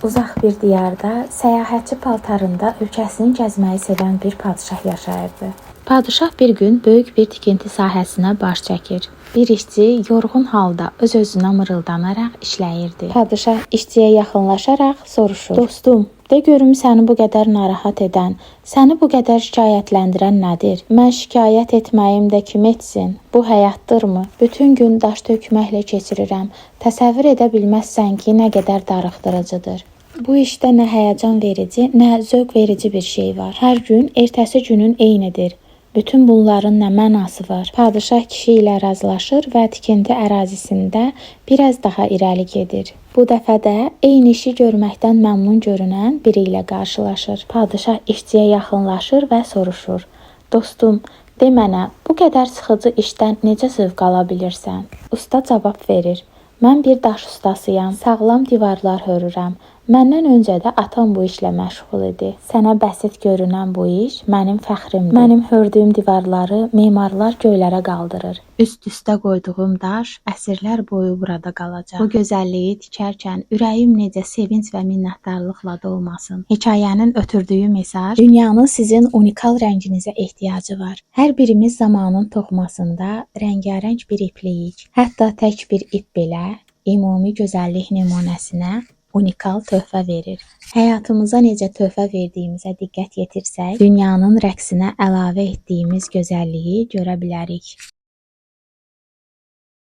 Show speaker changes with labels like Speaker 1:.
Speaker 1: Uzaq bir diyarda səyahətçi paltarında ölkəsini gəzməyi sevən bir padşah yaşayırdı. Padşah bir gün böyük bir tikinti sahəsinə baş çəkir. Bir işçi yorğun halda öz-özünə mırıldanaraq işləyirdi. Padşah işçiyə yaxınlaşaraq soruşur: "Dostum, de görüm səni bu qədər narahat edən, səni bu qədər şikayətləndirən nədir?" "Mən şikayət etməyim də kim etsin? Bu həyatdırmı? Bütün gün daş tökməklə keçirirəm. Təsəvvür edə bilməzsən ki, nə qədər darıxdırıcıdır. Bu işdə nə həyəcan verici, nə zövq verici bir şey var. Hər gün ertəsi günün eynidir. Bütün bunların nə mənası var?" Padşah kişi ilə razılaşır və tikinti ərazisində biraz daha irəli gedir. Bu dəfə də eyni işi görməkdən məmnun görünən biri ilə qarşılaşır. Padşah işçiyə yaxınlaşır və soruşur: "Dostum, de mənə, bu qədər sıxıcı işdən necə zövq ala bilirsən?" Usta cavab verir: "Mən bir daş ustasıyam, sağlam divarlar hörürəm. Məndən öncə də atam bu işlə məşğul idi. Sənə bəsit görünən bu iş mənim fəxrimdir. Mənim hördüyüm divarları memarlar göylərə qaldırır. Üst-üstə qoyduğum daş əsrlər boyu burada qalacaq. Bu gözəlliyi tikərkən ürəyim necə sevinc və minnətdarlıqla dolmasın." Hekayənin ötürdüyü mesaj: dünyanın sizin unikal rənginizə ehtiyacı var. Hər birimiz zamanın toxumasında rəngarəng bir ipliyik. Hətta tək bir ip belə ümumi gözəllik nümunəsinə unikal töhfə verir. Həyatımıza necə töhfə verdiyimizə diqqət yetirsək, dünyanın rəqsinə əlavə etdiyimiz gözəlliyi görə bilərik.